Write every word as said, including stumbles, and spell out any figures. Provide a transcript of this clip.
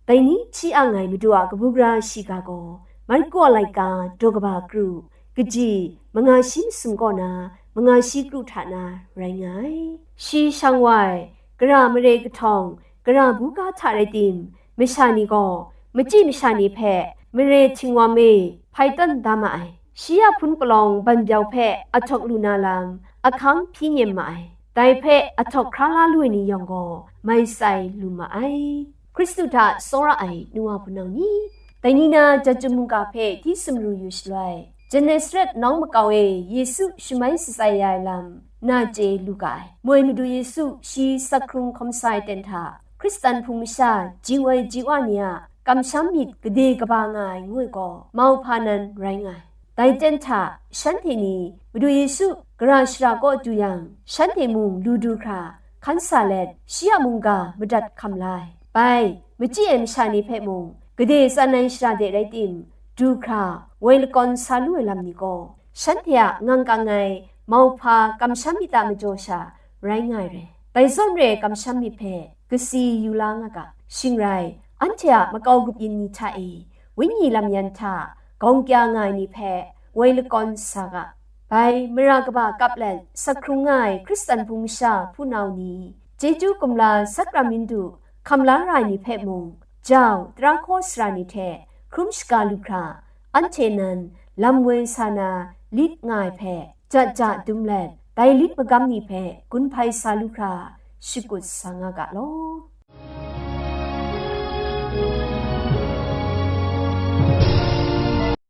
Dai ni hti ang ai Madu a kabu gara shiga gaw, Marku a laika daw kaba kru, kaji manga shi masum kaw na manga shi kru hta na rai nga ai. Shi shang wa ai, gara mare kahtawng, gara buga hta rai tim, masha ni gaw machyi masha ni hpe mare htingwam e hpai tawn da ma ai. Shi a hpun palawng ban byau hpe ahtawk lu na lam, ahkang hpyi nyem ma ai. Dai hpe ahtawk hkra la lu ai ni yawng gaw mai tsai lu ma ai. Hkristu hta tsawra ai nu wa hpunau ni, dai ni na Jahtum mungga hpe hti sumru yu shaloi, Genesaret nawng makau e Yesu shamai shatsai ya ai lam na chye lu ga ai. Moi Madu Yesu shi sak hkrung hkawm sa ai ten hta, Hkristan hpung masha ji woi ji wa ni a kamsham myit gade kaba nga ai ngu ai gaw, mauhpa nan rai nga ai. Dai ten hta, shanhte ni Madu Yesu gara shara kaw du yang, shanhte mung lu du hkra, hkan sa let, shi a mungga madat hkam la ai. Bai, machyi ai masha ni hpe mung, gade tsan ai shara de rai tim, du hkra, woi lakawn sa lu ai lam ni gaw, shanhte a ngang kang ai mauhpa kamsham myit a majaw sha rai nga ai re. Dai zawn re ai kamsham myit hpe kasi yu la nga ga. Shing rai, anhte a makau grup yin ni hta e, Wenyi lam yan hta gawng kya nga ai ni hpe woi lakawn sa ga. Bai mara kaba kap let sak hkrung nga ai Hkristan hpung masha hpunau ni, chyeju kumla sakram yin du hkam la ra ai ni hpe mung, jau, tara hkaw sara ni hte hkrum shaga lu hkra, anhte nan lam woi sa na lit nga ai hpe, jat ja dum let, dai lit magam ni hpe gun hpai sa lu hkra, shakut sa nga ga law.